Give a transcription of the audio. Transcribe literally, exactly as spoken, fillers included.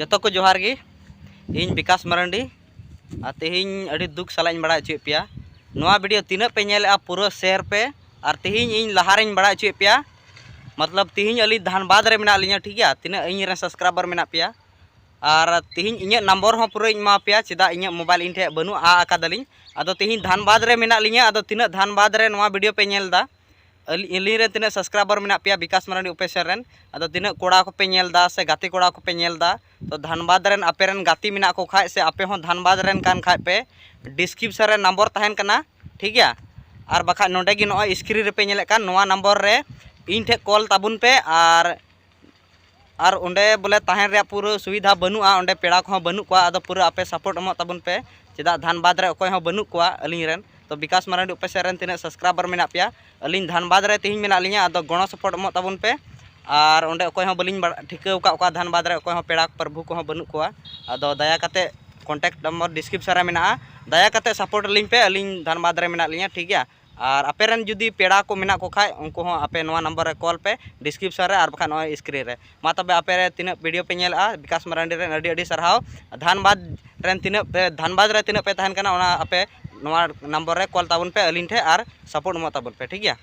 ᱡᱚᱛᱚ ᱠᱚ ᱡᱚᱦᱟᱨ ᱜᱮ᱾ ᱤᱧ ᱵᱤᱠᱟᱥ ᱢᱟᱨᱟᱱᱰᱤ᱾ ᱟᱨ ᱛᱮᱦᱮᱧ ᱟᱹᱰᱤ ᱫᱩᱠ ᱥᱟᱞᱟᱜ ᱤᱧ ᱵᱟᱲᱟᱭ ᱦᱚᱪᱚᱭᱮᱫ ᱯᱮᱭᱟ, ᱱᱚᱣᱟ ᱵᱷᱤᱰᱤᱭᱳ ᱛᱤᱱᱟᱹᱜ ᱯᱮ ᱧᱮᱞᱮᱫᱼᱟ ᱯᱩᱨᱟᱹ ᱥᱮᱭᱟᱨ ᱯᱮ᱾ ᱟᱨ ᱛᱮᱦᱮᱧ ᱤᱧ ᱞᱟᱦᱟᱨᱮᱧ ᱵᱟᱲᱟᱭ ᱦᱚᱪᱚᱭᱮᱫ ᱯᱮᱭᱟ, ᱢᱚᱛᱞᱚᱵ ᱛᱮᱦᱮᱧ ᱟᱹᱞᱤᱧ ᱫᱷᱟᱱᱵᱟᱫᱽ ᱨᱮ ᱢᱮᱱᱟᱜ ᱞᱤᱧᱟ, ᱴᱷᱤᱠ ᱜᱮᱭᱟ? ᱛᱤᱱᱟᱹᱜ ᱤᱧ ᱨᱮᱱ ᱥᱟᱵᱥᱠᱨᱟᱭᱵᱟᱨ ᱢᱮᱱᱟᱜ ᱯᱮᱭᱟ, ᱟᱨ ᱛᱮᱦᱮᱧ ᱤᱧᱟᱹᱜ ᱱᱟᱢᱵᱚᱨ ᱦᱚᱸ ᱯᱩᱨᱟᱹᱧ ᱮᱢᱟ ᱯᱮᱭᱟ, ᱪᱮᱫᱟᱜ ᱤᱧᱟᱹᱜ ᱢᱳᱵᱟᱭᱤᱞ ᱤᱧ ᱴᱷᱮᱱ ᱵᱟᱹᱱᱩᱜᱼᱟ, ᱟᱠᱟᱫᱟᱞᱤᱧ᱾ ᱟᱫᱚ ᱛᱮᱦᱮᱧ ᱫᱷᱟᱱᱵᱟᱫᱽ ᱨᱮ ᱢᱮᱱᱟᱜ ᱞᱤᱧᱟ᱾ ᱟᱫᱚ ᱛᱤᱱᱟᱹᱜ ᱫᱷᱟᱱᱵᱟᱫᱽ ᱨᱮ ᱱᱚᱣᱟ ᱵᱷᱤᱰᱤᱭᱳ ᱯᱮ ᱧᱮᱞ ᱮᱫᱟ, ᱟᱹᱞᱤᱧ ᱟᱹᱞᱤᱧ ᱨᱮᱱ ᱛᱤᱱᱟᱹᱜ ᱥᱟᱵᱥᱠᱨᱟᱭᱵᱟᱨ ᱢᱮᱱᱟᱜ ᱯᱮᱭᱟ ᱵᱤᱠᱟᱥ ᱢᱟᱨᱟᱱᱰᱤ ᱚᱯᱷᱤᱥᱤᱭᱟᱞ ᱨᱮᱱ, ᱟᱫᱚ ᱛᱤᱱᱟᱹᱜ ᱠᱚᱲᱟ ᱠᱚᱯᱮ ᱧᱮᱞ ᱮᱫᱟ ᱥᱮ ᱜᱟᱛᱮ ᱠᱚᱲᱟ ᱠᱚᱯᱮ ᱧᱮᱞ ᱮᱫᱟ, ᱛᱚ ᱫᱷᱟᱱᱵᱟᱫᱽ ᱨᱮᱱ ᱟᱯᱮ ᱨᱮᱱ ᱜᱟᱛᱮ ᱢᱮᱱᱟᱜ ᱠᱚ ᱠᱷᱟᱡ ᱥᱮ ᱟᱯᱮ ᱦᱚᱸ ᱫᱷᱟᱱᱵᱟᱫᱽ ᱨᱮᱱ ᱠᱟᱱ ᱠᱷᱟᱡ ᱯᱮ, ᱰᱤᱥᱠᱨᱤᱯᱥᱚᱱ ᱨᱮ ᱱᱟᱢᱵᱚᱨ ᱛᱟᱦᱮᱱ ᱠᱟᱱᱟ, ᱴᱷᱤᱠ ᱜᱮᱭᱟ? ᱟᱨ ᱵᱟᱠᱷᱟᱡ ᱱᱚᱰᱮ ᱜᱮ ᱱᱚᱜᱼᱚᱭ ᱥᱠᱨᱤᱱ ᱨᱮᱯᱮ ᱧᱮᱞᱮᱫ ᱠᱟᱱ ᱱᱚᱣᱟ ᱱᱟᱢᱵᱚᱨ ᱨᱮ ᱤᱧ ᱴᱷᱮᱱ ᱠᱚᱞ ᱛᱟᱵᱚᱱ ᱯᱮ᱾ ᱟᱨ ᱟᱨ ᱚᱸᱰᱮ ᱵᱚᱞᱮ ᱛᱟᱦᱮᱱ ᱨᱮᱭᱟᱜ ᱯᱩᱨᱟᱹ ᱥᱩᱵᱤᱫᱷᱟ ᱵᱟᱹᱱᱩᱜᱼᱟ, ᱚᱸᱰᱮ ᱯᱮᱲᱟ ᱠᱚᱦᱚᱸ ᱵᱟᱹᱱᱩᱜ ᱠᱚᱣᱟ᱾ ᱟᱫᱚ ᱯᱩᱨᱟᱹ ᱟᱯᱮ ᱥᱟᱯᱳᱨᱴ ᱮᱢᱚᱜ ᱛᱟᱵᱚᱱ ᱯᱮ, ᱪᱮᱫᱟᱜ ᱫᱷᱟᱱᱵᱟᱫᱽ ᱨᱮ ᱚᱠᱚᱭ ᱦᱚᱸ ᱵᱟᱹᱱᱩᱜ ᱠᱚᱣᱟ ᱟᱹᱞᱤᱧ ᱨᱮᱱ᱾ ᱛᱚ ᱵᱤᱠᱟᱥ ᱢᱟᱨᱟᱱᱰᱤ ᱚᱯᱷᱤᱥᱤᱭᱟᱞ ᱨᱮᱱ ᱛᱤᱱᱟᱹᱜ ᱥᱟᱵᱥᱠᱨᱟᱭᱵᱟᱨ ᱢᱮᱱᱟᱜ ᱯᱮᱭᱟ, ᱟᱹᱞᱤᱧ ᱫᱷᱟᱱᱵᱟᱫᱽ ᱨᱮ ᱛᱮᱦᱮᱧ ᱢᱮᱱᱟᱜ ᱞᱤᱧᱟ, ᱟᱫᱚ ᱜᱚᱲᱚ ᱥᱟᱯᱳᱨᱴ ᱮᱢᱚᱜ ᱛᱟᱵᱚᱱ ᱯᱮ᱾ ᱟᱨ ᱚᱸᱰᱮ ᱚᱠᱚᱭ ᱦᱚᱸ ᱵᱟᱹᱞᱤᱧ ᱵᱟᱲᱟ- ᱴᱷᱤᱠᱟᱹ ᱟᱠᱟᱫ ᱠᱚᱣᱟ ᱫᱷᱟᱱᱵᱟᱫᱽ ᱨᱮ ᱚᱠᱚᱭ ᱦᱚᱸ ᱯᱮᱲᱟ ᱯᱨᱚᱵᱷᱩ ᱠᱚᱦᱚᱸ ᱵᱟᱹᱱᱩᱜ ᱠᱚᱣᱟ᱾ ᱟᱫᱚ ᱫᱟᱭᱟ ᱠᱟᱛᱮ ᱠᱚᱱᱴᱟᱠᱴ ᱱᱟᱢᱵᱟᱨ ᱰᱤᱥᱠᱨᱤᱯᱥᱚᱱ ᱨᱮ ᱢᱮᱱᱟᱜᱼᱟ, ᱫᱟᱭᱟ ᱠᱟᱛᱮ ᱥᱟᱯᱳᱨᱴ ᱟᱹᱞᱤᱧ ᱯᱮ, ᱟᱹᱞᱤᱧ ᱫᱷᱟᱱᱵᱟᱫᱽ ᱨᱮ ᱢᱮᱱᱟᱜ ᱞᱤᱧᱟ, ᱴᱷᱤᱠ ᱜᱮᱭᱟ? ᱟᱨ ᱟᱯᱮ ᱨᱮᱱ ᱡᱩᱫᱤ ᱯᱮᱲᱟ ᱠᱚ ᱢᱮᱱᱟᱜ ᱠᱚ ᱠᱷᱟᱡ, ᱩᱱᱠᱩ ᱦᱚᱸ ᱟᱯᱮ ᱱᱚᱣᱟ ᱱᱟᱢᱵᱟᱨ ᱨᱮ ᱠᱚᱞ ᱯᱮ, ᱰᱤᱥᱠᱨᱤᱯᱥᱚᱱ ᱨᱮ ᱟᱨ ᱵᱟᱠᱷᱟᱱ ᱱᱚᱜᱼᱚᱭ ᱥᱠᱨᱤᱱ ᱨᱮ᱾ ᱢᱟ ᱛᱚᱵᱮ ᱟᱯᱮ ᱨᱮ ᱛᱤᱱᱟᱹᱜ ᱵᱷᱤᱰᱤᱭᱳ ᱯᱮ ᱧᱮᱞᱮᱜᱼᱟ, ᱵᱤᱠᱟᱥ ᱢᱟᱨᱟᱱᱰᱤ ᱨᱮᱱ ᱟᱹᱰᱤ ᱟᱹᱰᱤ ᱥᱟᱨᱦᱟᱣ᱾ ᱫᱷᱟᱱᱵᱟᱫᱽ ᱨᱮᱱ ᱛᱤᱱᱟᱹᱜ ᱯᱮ, ᱫᱷᱟᱱᱵᱟᱫᱽ ᱨᱮ ᱛᱤᱱᱟᱹᱜ ᱯᱮ ᱛᱟᱦᱮᱱ ᱠᱟᱱᱟ, ᱚᱱᱟ ᱟᱯᱮ ᱱᱚᱣᱟ ᱱᱟᱢᱵᱟᱨ ᱨᱮ ᱠᱚᱞ ᱛᱟᱵᱚᱱ ᱯᱮ ᱟᱹᱞᱤᱧ ᱴᱷᱮᱱ ᱟᱨ ᱥᱟᱯᱳᱨᱴ ᱮᱢᱚᱜ ᱛᱟᱵᱚᱱ ᱯᱮ, ᱴᱷᱤᱠ ᱜᱮᱭᱟ?